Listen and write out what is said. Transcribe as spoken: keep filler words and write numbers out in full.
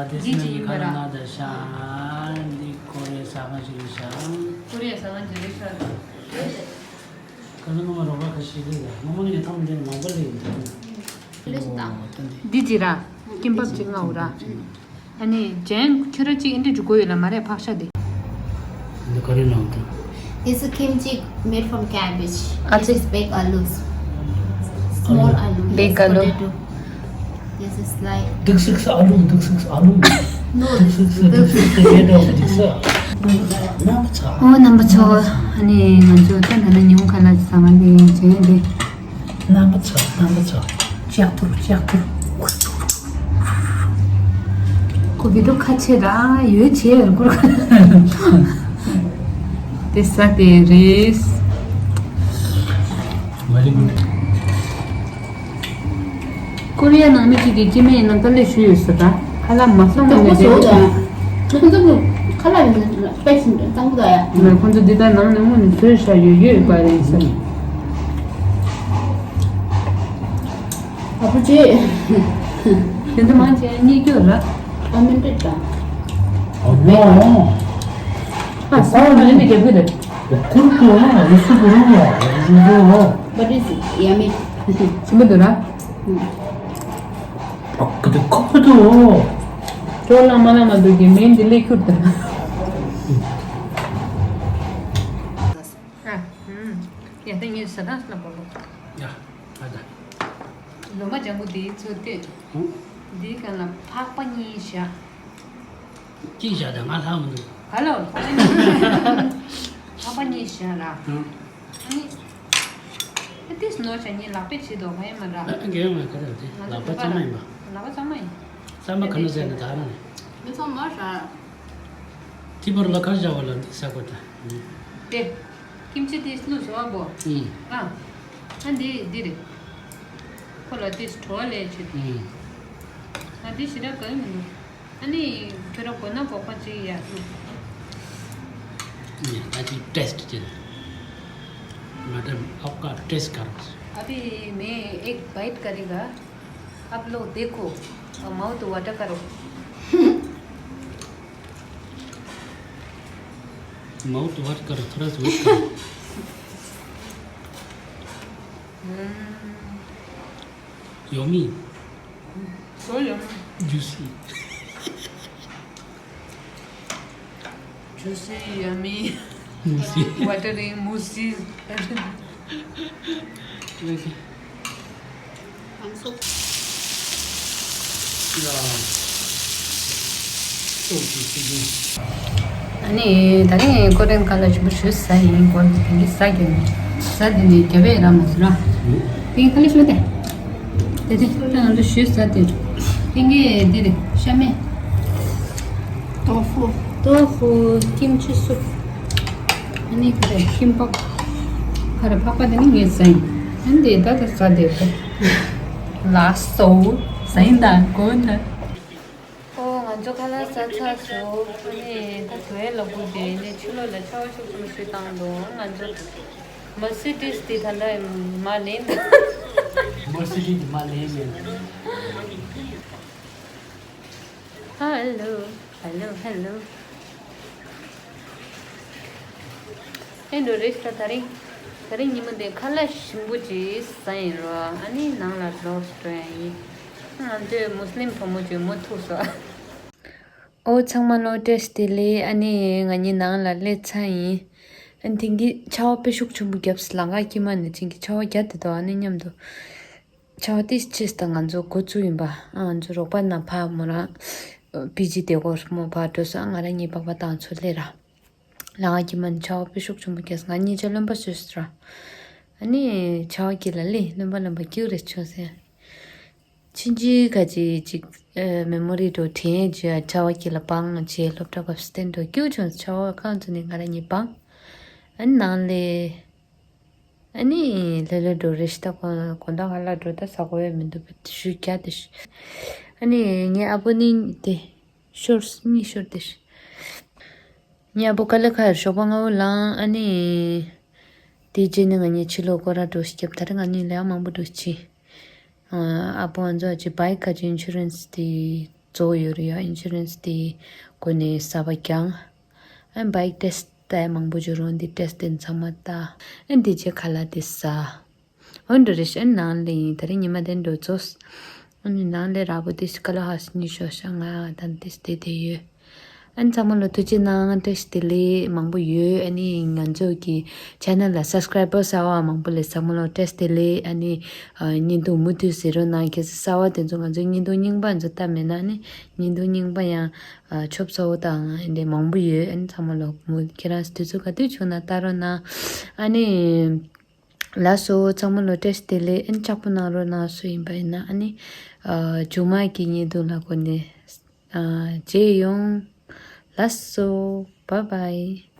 འདི་ཅི་ཡིན་པ་ར། འདི་ཀོ་རི་ཡའི་ཟ་ཁང་ཞིག་རེད་ཤག་ཀོ་རི་ཡའི་ཟ་ཁང་ཅིག་རེད་ཤག་ཁ་ལ་ངོ་མ་རོགས་པ་ཁ་ཤས་རེད་ལ། ངོ་མ་ངས་ཐམས་ཅད་མང་པོ་ལས་ཡིན། འདི་ཅི་ར། ཀིམ་པབ་ཅིག་མངགས་འོ་ར། ཨ་ནི་ཇན་ཁྱོད་ར་ཅིག་ཨིན་འདྲ་འཇུ་དགོས་ཡོད་ལ་མ་རེད་ཕག་ཤ་དེ། འདི་ག་རེ་ནང་དུ། This is kimchi made from cabbage. ཨ་ཙི། This is baked aloo. Small aloo. Baked aloo. Yes, potato. This is like འདུག་སིག་ས་ཨ་ལུ། འདུག་སིག་ས་ཨ་ལུ། No. འདུག་སིག་ས་འདུག་སིག་ས་ཡེ་འདྲ་བ་འདུག་ས། རྣམ་པ་ཚོ། ཨོ་རྣམ་པ་ཚོ། ཨ་ནི་ང་ཚོ་ད་ད་ནི་ཉིན་མོ་ཁ་ལག་ཟ་མ་འདི་བྱས་འདི། རྣམ་པ་ཚོ། རྣམ་པ་ཚོ། ལྕགས་ཐུར། ལྕགས་ཐུར། ཁོ་བི་ཌིའོ་ཁ་ཕྱེ་ར་ཡོད་བྱས་ཡོད་སྐོར། དེ་ས་དེ་རེད། Very good. ཀོ་རི་ཡ་ནང་མི་གཅིག་གིས་སྐྱེ་དམན་ཡིན་ན་དཀའ་ལས་ཞུ་ཡོད་ཟེར་ད། ཁ་ལག་མ་བཟོ་ན་མི་བདེ་གི། ཁོ་ཚོ་ཁ་ལག་སྤེ་ཞིག་གཙང་པོ་ད་ཡ། ཁོ་ཚོ་འདི་ལྟར་ནང་ནས་དངོས་ནས་བཟོས་བཞག་ཡོད་ཡོད་པ་རེད་ཟེར། ཨ་ཕོ་ཆེ། དེ་ཚོ་མང་ཆེ་རྙེད་རྒྱུ་ར། ཨ་མི་འདྲ་དང་། ཨ་ནོ། ཨ་སང་ལ་ནི་རྒྱབ་ཀྱི་རེད། ཁུར་ཏོ་ཨ་ཡུ་སུ་ཁུར་ཨ་ཡུ་སུ་ཨ། But it's yummy. ཞིམ་པོ་འདུག་ར། ཨ་ཁུ་ཏོ་ཁུ་ཏོ། ཅོ་ལ་མ་ལ་མ་འདུག་གི་མིང་འདི་ལས་ཁུར་ཏོ། ཨ་ཧུམ། ཡ་ད་ངས་ཟ་དང་ཟ་ན་བོ་ལོ། ཡ། ཨ་ད། ལོ་མ་ལྗང་གུ་དེའི་ཚོ་སྟེ། ཧུ། དེའི་སྒང་ལ་ཕག་པ་གཉིས་བཞག་གཅིག་བཞག་དང་ང་ལྷག་མི་འདུག་ག་ལ་ཕག་པ་གཉིས། ཕག་པ་གཉིས་བཞག་ལ། ཧུ། ཨ་ནི། ཨ་ཏིས་ནོར་བྱ་གཉིས་ལག་པས་བྱེད་དོ་ག་ཡིན་མ་འདྲ། ཨ་རྒན་མ་ག་རེ་རེད། ང་ཚོ་ལག་པ་གཙང་མ་ཡིན་པ། ལག་པ་གཙང་མ་ཡིན། གཙང་མ་ག་ནས་ཟེར་ན་ད་རང་རེད། མི་ཚང་མ་བཞག་ཐི་བར་ལ་ཁར་བཞག་པ་ལ་འདི་ཟ་དགོས་ད། དེ། ཀིམ་ཅི་དེ་བླུགས་སོང་བ་བོ། ཨུམ། ཨ། ཨ་འདི་འདི་རེད། ཁོ་ལ་དེ་བྲོ་བ་ལས་བྱེད། ཨུམ། ཨ་འདི་ཞེ་དྲག་གང་མི་འདུག་ཨ་ནི་ཁྱོད་རང་གོ་ན་གོ་པ་ཅིག་ཡ་ལུག་ཨ་ནི་ད་ཅིག་ཏེས་ཊི་ཅིག Madam, आपका टेस्ट करो। अभी मैं एक बाइट करेगा, आप लोग देखो, माउथ वाटर करो। माउथ वाटर करो, थोड़ा सा वेट करो। Yummy। So yummy। Juicy। Juicy, yummy। Mushy। Watery, mushy। Okay। ཨ་ནི་ད་རིང་ཀོ་རེན་ཁ་ལག་ཞིམ་པོ་ཞིག་ཟ་ཡིན། ཀོ་རེན་དེ་གི་ཟ་གི་ནི་ཟ་དེ་ནི་རྒྱབ་པའི་ར་མ་ཟ་ར། དེ་གི་ཁ་ལག་ཞིམ་པོ་དེ། དེ་དེ་ད་ང་ཚོ་ཞུས་ཟ་དེ། དེ་གི་དེ་རེད་ཤ་མེད། ཏོ་ཧྥུ། ཏོ་ཧྥུ་ཀིམ་ཅི་སུབ། ཨ་ནི་ཁ་རེ་ཀིམ་པབ། ཁ་རེ་ཕག་པ་དེ་ནི་ངས་ཟ་ཡིན། ཨ་ནི་དེ་ད་ད་ཟ་དེ་ད། ལགས་སོ། ཟ་ཡིན་ད་གོ་ན། ཨོ་ང་ཚོ་ཁ་ལག་ཟ་ཚར་སོང་། ཨ་ནི་ད་དུ་ཨེ་ལ་བུ་དེ་ནི་ཕྱི་ལོགས་ལ་ཆར་པ་ཤུགས་ཆེན་པོ་ཞིག་བཏང་འདུག་ང་ཚོ་མར་སི་ཌིས་དེ་ད་ལྟ་མར་ལེན་འདུག་མར་སི་ཌིས་དེ་མར་ལེན་མེད། ཧ་ལོ། ཧ་ལོ། ཧ་ལོ། ཨེ་འགྲོ་རེས་ད་ད་རིང་། ད་རིང་ཉིན་མོ་འདི་ཁ་ལག་ཞིམ་པོ་ཅིག་ཟ་ཡིན་རོ། ཨ་ནི་ནང་ལ་ལོག་འགྲོ་ཡ་ཡིན། ང་ཚོའི་མུ་སི་ལིམ་བུ་མོ་ཅིག་མུ་ཐུག་སོང་། ཨོ་ཚང་མ་ལོ་བཀྲ་ཤིས་བདེ་ལེགས། ཨ་ནི་ང་གཉིས་ནང་ལ་སླེབས་ཚར་ཡིན། ཨ་ནི་དེང་གི་ཆར་པ་དཔེ་ཤུགས་ཆེན་པོ་བརྒྱབ་སོང་། ལམ་ཁ་དཀྱིལ་མ་ནས་དེང་གི་ཆར་པ་བརྒྱབ་བསྡད་འདུག་ཨ་ནི་མཉམ་དུ། ཆར་པ་དེ་ཕྱིས་དང་ང་ཚོ་འགོ་བཙུགས་ཡིན་པ། ཨ་ང་ཚོ་རོགས་པ་རྣམས་ཕར་མོ་རང་པི་ཇི་དེ་གོར་མོ་ཕར་འགྲོ་སོང་། ཨ་ང་རང་གཉིས་པགས་པ་བཏང་ཚུར་སླེབས་ར། ལམ་ཁ་དཀྱིལ་མ་ནས་ཆར་པ་དཔེ་ཤུགས་ཆེན་པོ་བརྒྱབ་སོང་། ང་གཉིས་ཆ་རློན་པ་བཟོས་སོང་ར། ཨ་ནི་ཆར་པ་དཀྱིལ་ལ་སླེབས། རློན་པ་རློན་པ་སྐྱིད་རེ་བྱུང་ཟེར། ཕྱིན་ཅི་ཁ་ཅིག་ཅིག་ཨ་མེ་མོ་རི་འགྲོ་དྲན་བརྗོད་ཡ་ཆར་པ་དཀྱིལ་ལ་སྦངས་བྱས་སློབ་གྲྭ་སྐབས་སུ་བསྟན་འགྲོ་སྐྱིད་བྱུང་། ཆར་པ་ཁ་ཚུར་ནས་ང་རང་གཉིས་སྦངས། ཨ་ནི་ནང་སླེབས། ཨ་ནི་ལྷོད་ལྷོད་འགྲོ་རེ་ཞིག་ད་དགོང་དག་ཧ་ལ་འགྲོ་ད་ཟ་དགོས་ཡ་མི་འདུག་པ་ཞུ་རྒྱ་དེ་ཞུ། ཨ་ནི་ངའི་ཨ་ཕོ་ནི་དེ་ཤོར་གཉིད་ཤོར་དེ་ཞུ། ངའི་ཨ་ཕོ་དཀའ་ལས་ཁག་ཞོགས་པ་སྔ་པོ་ལངས། ཨ་ནི་དེ་རྗེས་ནས་ང་གཉིས་ཕྱི་ལོགས་སྐོར་ར་འགྲོ་ཞིག་བརྒྱབ། ད་རེས་ང་གཉིས་ལས་ཀ་མང་པོ་འགྲོ་ཅི། ཨ་ཕོ་ང་ཚོ་ཅི་བྷའིཀ་ག་ཅི་ཨིན་ཤུ་རན་སི་དེ་ གཙོ་བོ་ཡོད་རེད་ཡ། ཨིན་ཤུ་རན་སི་དེ་སྒོ་ནས་གསར་པ་བརྒྱངས། ཨ་ནི་བྷའིཀ་ཊེ་སི་ཊི་ད་མང་པོ་བྱུང་རུང་དེ་ཊེ་སི་ཊི་དེ་ཚང་མ་ལྟ། ཨ་ནི་དེ་རྗེས་ཁ་ལག་དེ་ཟ། འོན་ཏེ་རེ་ཤན་ནང་ལ་ཡིན། ད་རེས་ཉི་མ་དེ་འགྲོ་ཚོ། ཨ་ནི་ནང་ལ་ར་བོ་དེ་སི་ཀ་ལ་ཧ་སི་ཉི་ཤོ་ཤ་ང་དང་དེ་སི་དེ་དེ་ཡོད། ཨ་ནི་ཚང་མ་ལོ་ཐུགས་རྗེ་གནང་། བཀྲ་ཤིས་བདེ་ལེགས་མང་པོ་ཡོད། ཨ་ནི་ང་ཚོ་གི་ཆེ་ནལ་ལ་སབ་སི་ཀ་རའི་བར་གསར་པ་མང་པོ་སླེབས། ཚང་མ་ལོ་བཀྲ་ཤིས་བདེ་ལེགས། ཨ་ནི་ཨ་བརྙན་ཐུང་མུ་མཐུད་གཟིགས་རོགས་གནང་། གལ་སྲིད་གསར་པ་དེ་ཚོ་ང་ཚོའི་བརྙན་ཐུང་རྙིང་པ་ཚོ་ལྟ་མེད་ན་ནི་བརྙན་ཐུང་རྙིང་པ་ཡང་ཨ་ཆོབ་ཚོ་དང་ཨ་འདྲ་མང་པོ་ཡོད། ཨ་ནི་ཚང་མ་ལོ་མུ་ཁྱེད་རང་དུས་ཚོད་ག་དུས་བྱུང་ན་ལྟ་རོགས་གནང་། ཨ་ནི། ལགས་སོ། ཚང་མ་ལོ་བཀྲ་ཤིས་བདེ་ལེགས། ཨ་ནི་ལྕགས་པོ་གནང་རོགས་གནང་། སུ་ཡིན་པ་ཡིན་ན་ཨ་ནི་ཨ་མཇུག་མ་གི་བརྙན་ཐུང་ལ་གོ་ནས་ཨ་མཇལ་ཡོང་། ལགས་སོ། བྷའི་བྷའི།